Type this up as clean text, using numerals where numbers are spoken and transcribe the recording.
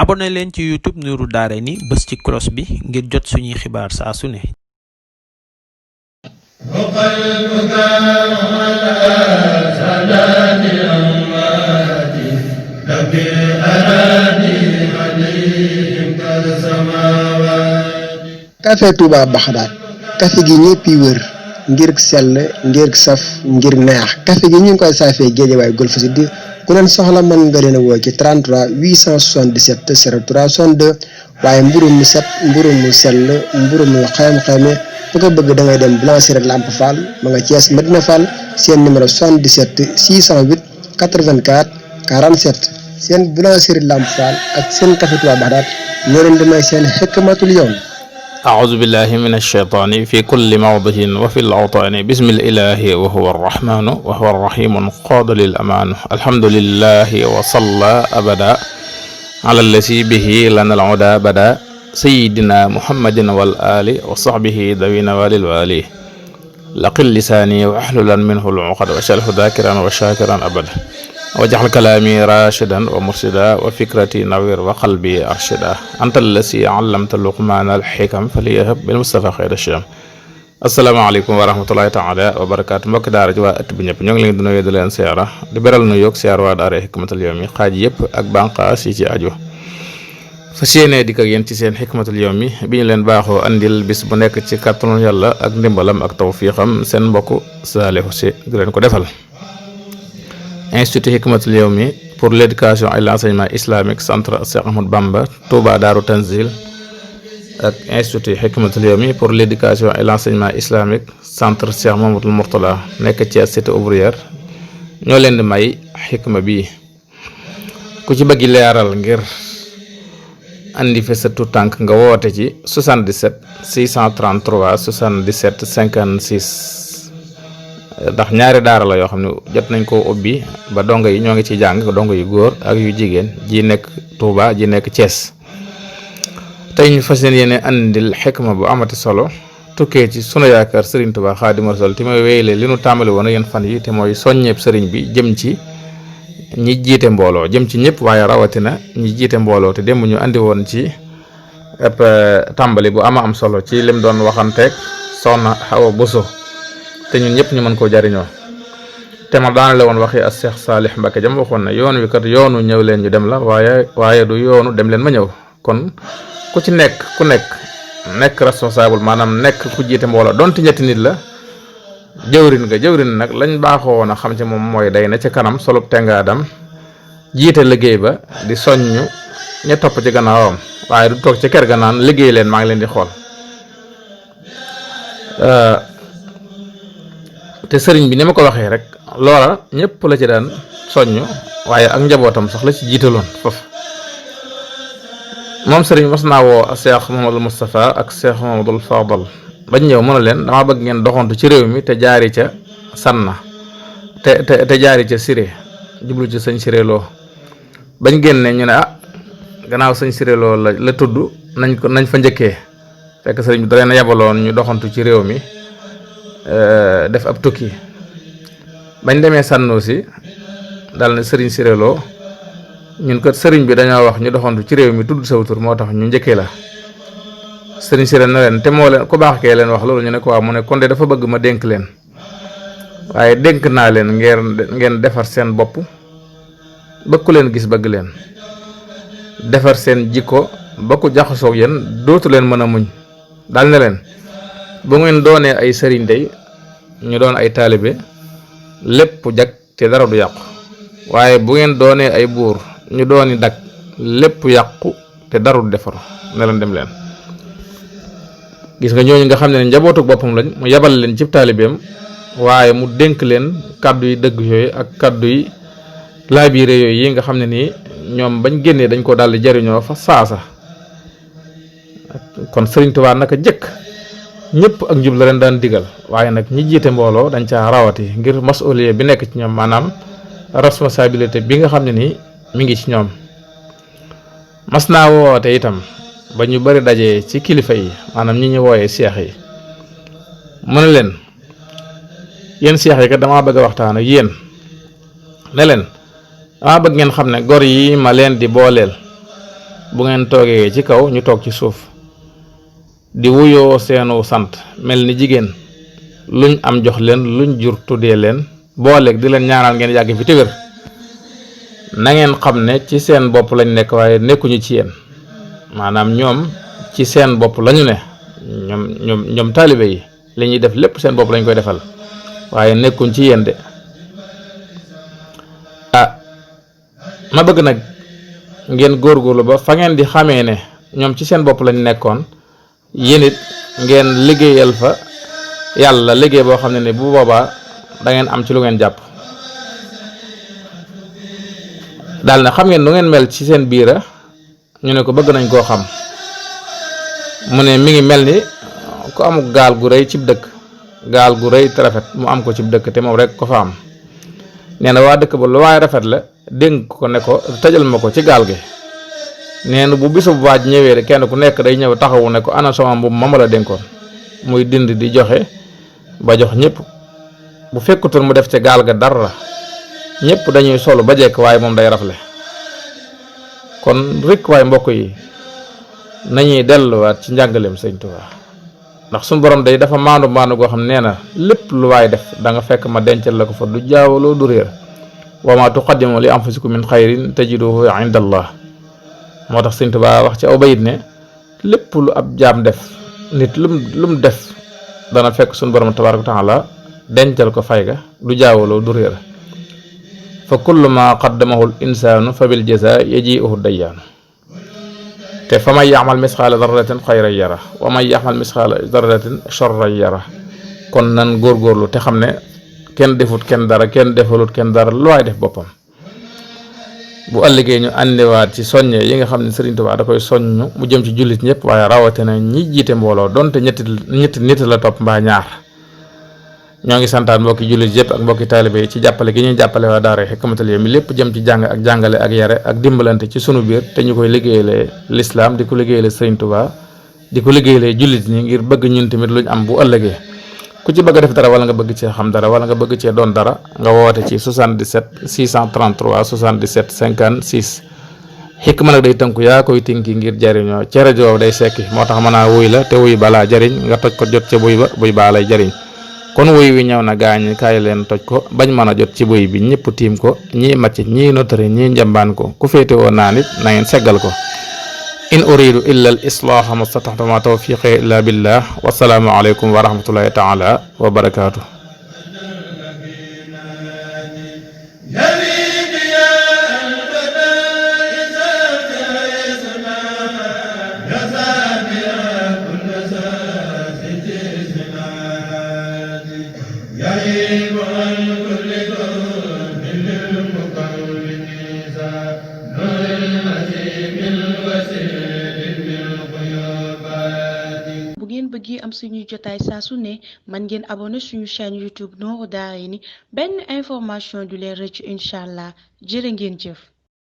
abonné leen ci YouTube Nourou Darayni bës ci cloche bi ngir jot suñuy xibaar saa su ne. café Touba Baxdaad café gi ñëpp yi wër ngir sell ngir saf ngir neex café gi ñu ngi koy saafee Géejawaay Golf Sud ku leen soxla mën nga leen a woo ci 33 877 03 62 waaye mburu mu set mburu mu sell mburu mu xam-xame bu ko bëgg da ngay dem Boulangerie Lamp Fall ma nga Thiès Medina Fall seen numéro 77 608 84 47 seen Boulangerie Lamp Fall ak seen café Touba Baxdaad ñoo leen di may seen xikmatul yawm. أعوذ بالله من الشيطان في كل موضع وفي الأوطان بسم الإله وهو الرحمن وهو الرحيم قاد للأمان الحمد لله وصلى أبدا على الذي به لنا العدا بدا سيدنا محمد والآل وصحبه ذوي نوال الوالي لقل لساني واحللا منه العقد واجعله ذاكرا وشاكرا أبدا وجعل كلامي راشدا ومرشدا وفكرتي نوير وقلبي أرشدا أنت الذي علمت لقمان الحكم فليهب بالمصطفى خير الشام asalaamaaleykum wa rahmatulahi taala wa barakaatu mbokki daara ji waa ëtt bi ñëpp ñoo ngi leen di nuyu di leen siyaara di beral nu yokk siyaar waa daara Hikmatul Yawmi xaaj yëpp ak bànqaas yi ci aju fas yéenee dikk ak yéen ci seen Hikmatul Yawmi bi ñu leen baaxoo andil bis bu nekk ci kàttanu yàlla ak ndimbalam ak tawfiixam seen mbokk Saalihu Si di leen ko defal. Institut Hikmatul Yawmi pour l'éducation et l'enseignement islamique centre Cheikh Ahmadou Bamba Touba Daaru Tanzil ak Institut Hikmatul Yawmi pour l'éducation et l'enseignement islamique centre Cheikh Mamadou Mourtala nekk ci cité ouvrière ñoo leen di may xikma bi ku ci bëgg leeral ngir andi fi sa tànk nga woote ci 77 633 77 56 ndax ñaari daara la yoo xam ne jot nañ koo ubbi ba dongo yi ñoo ngi ci jàng dongo yu góor ak yu jigéen ji nekk Touba ji nekk Thiès tey ñu fas yéene andil xikma bu amati solo tukkee ci sunu yaakaar Serigne Touba Xaadimu Rasuul te mooy wéyle li nu tàmbali woon yéen fan yi te mooy soññeeb Serigne bi jëm ci ñi jiite mbooloo jëm ci ñëpp waaye rawatina ñi jiite mbooloo te démb ñu andi woon ci ëpp tàmbali bu ama am solo ci lim doon waxanteeg Soxna Awa Bousso te ñun ñëpp ñu mën koo jariñoo te ma daanale woon waxi as Cheikh Saalih Mbacké jam waxoon ne yoon wi kat yoonu ñëw leen ñu dem la waaye du yoonu dem leen ma ñëw kon ku ci nekk responsable maanaam nekk ku jiite mbooloo donte ñetti nit la jëwrin nag lañ baaxoo woon a xam ci moom mooy day na ci kanam solub tengaadam jiite liggéey ba di soññu ña topp ci gannaawam waaye du toog ci kër ga naan liggéey leen maa ngi leen di xool te sëriñ bi ni ma ko waxee rek loola ñëpp la ci daan soññ waaye ak njabootam sax la ci jiitaloon foofu moom sëriñ mas naa woo Cheikh Mouhamadul Moustapha ak Cheikh Mouhamadul Fadal bañ ñëw mën a leen dama bëgg ngeen doxantu ci réew mi te jaari ca Sanna te jaari ca Siré jublu ci sëñ Siré Lo bañ génne ñu ne gannaaw sëñ Siré Lo la tudd nañ fa njëkkee fekk sëriñ bi da leen a yabaloon ñu doxantu ci réew mi def ab tukki bañ demee sànnoo si dal ne sëriñ Siré Lo ñun kat sëriñ bi dañoo wax ñu doxantu ci réew mi tudd saw tur moo tax ñu njëkkee la sëriñ Siré na leen te moo leen ku baax kee leen wax loolu ñu ne ko waaw mu ne kon de dafa bëgg ma dénk leen waaye dénk naa leen ngeen defar seen bopp bëgg ku leen gis bëgg leen defar seen jikko ba ku jaxasoog yéen dootu leen mën a muñ daal ne leen bu ngeen doonee ay sëriñ day ñu doon ay taalibe lépp jag te dara du yàqu waaye bu ngeen doonee ay buur ñu dooni dag lépp yàqu te dara du defaru ne leen dem leen gis nga ñooñu nga xam ne njabootu boppam lañ mu yabal leen ci taalibeem waaye mu dénk leen kàddu yi dëgg yooyu ak kàddu yi laabiire yooyu yi nga xam ne nii ñoom bañ génnee dañ ko daldi jariñoo fa saasa kon Sëriñ Tuubaa naka jëkk ñëpp ak njub la leen daan digal waaye nag ñi jiite mbooloo dañ caa rawati ngir masuliya bi nekk ci ñoom maanaam responsabilité bi nga xam ne nii mi ngi ci ñoom mas naa woote itam ba ñu bari dajee ci kilifa yi maanaam ñi ñu wooyee seex yi mu ne leen yéen seex yi kat damaa bëgg a waxtaan ak yéen ne leen dama bëgg ngeen xam ne gor yi ma leen di booleel bu ngeen toogee ci kaw ñu toog ci suuf di wuyoo seenu sant mel ni jigéen luñ am jox leen luñ jur tuddee leen booleeg di leen ñaanal ngeen yàgg fi te wér na ngeen xam ne ci seen bopp lañ nekk waaye nekkuñu ci yéen maanaam ñoom ci seen bopp lañu ne ñoom taalibe yi li ñuy def lépp seen bopp lañ koy defal waaye nekkuñ ci yéen de ma bëgg nag ngeen góorgóorlu ba fa ngeen di xamee ne ñoom ci seen bopp lañ nekkoon yéen it ngeen liggéeyal fa yàlla liggéey boo xam ne ni bu boobaa da ngeen am ci lu ngeen jàpp daal na xam ngeen nu ngeen mel ci seen biira ñu ne ko bëgg nañ koo xam mu ne mi ngi mel ni ku amul gaal gu rëy cib dëkk gaal gu rëy te rafet mu am ko cib dëkk te moom rek ko fa am nee na waa dëkk ba lu waaye rafet la dénk ko ne ko tëjal ma ko ci gaal gi nee na bu bisu waaj ñëwee rek kenn ku nekk day ñëw taxawu ne ko ana sama mbubb ma la dénkoon muy dind di joxe ba jox ñëpp bu fekkutoon mu def ca gaal ga dara ñëpp dañuy solu ba jekk waaye moom day rafle kon rek waaye mbokk yi nañuy delluwaat ci njàngaleem Sëñ Tuubaa ndax suñu borom day dafa maandu goo xam nee na lépp lu waay def da nga fekk ma dencal la ko fa du jaawaloo du réer wa ma tuqaddimu li anfusikum min xayrin tajiduhu inda allah moo tax Sëñ Tuubaa wax ci aw bayit ne lépp lu ab jaam def nit lum def dana fekk suñu borom tabaaraka wa taala dencal ko fay ga du jaawaloo du réer fa kullu ma qaddamahu l insaanu fa bil jazaa yaji'uhu dayyaanu te fa man yaxmal misqaala darratin xayran yara wa man yaxmal misqaala darratin sharran yara kon nan góorgóorlu te xam ne kenn defut kenn dara kenn defalut kenn dara lu waay def boppam bu ëllëgee ñu àndiwaat ci soññe yi nga xam ne Sëriñ Tuubaa da koy soññ mu jëm ci jullit ñëpp waaye rawatina ñi jiite mbooloo donte ñetti nit la topp mbaa ñaar ñoo ngi santaan mbokki jullit yëpp ak mbokki taalibe yi ci jàppale gi ñuy jàppale waa daara Hikmatul Yawmi lépp jëm ci jàng ak jàngale ak yare ak dimbalante ci sunu biir te ñu koy liggéeyale lislaam di ko liggéeyale Sëriñ Tuubaa di ko liggéeyale jullit ñi ngir bëgg ñun tamit luñ am bu ëllëgee ku ci bëgg a def dara wala nga bëgg cee xam dara wala nga bëgg cee doon dara nga woote ci 77 633 77 56 xikma nag day tënku yaa koy tinki ngir jariñoo ci rajo day sekki moo tax mën a wuy la te wuy balaa jariñ nga toj ko jot ca buy baa lay jariñ kon wuy wi ñëw na gaañ kaay leen toj ko bañ mën a jot ci buy bi ñëpp tiim ko ñii macc ñii notari ñii njambaan ko ku féete woo naa nit na ngeen seggal ko in uridu illa al islaaha mastataxtu ma tawfiqi illa billah wasalaamu aleykum wa rahmatullahi taala wa barakaatu bëgg am suñuy jotaay saa su ne man ngeen abonné suñu chaîne YouTube Nourou Darayni benn information du leen rëcc incha allah jërë ngeen jëf.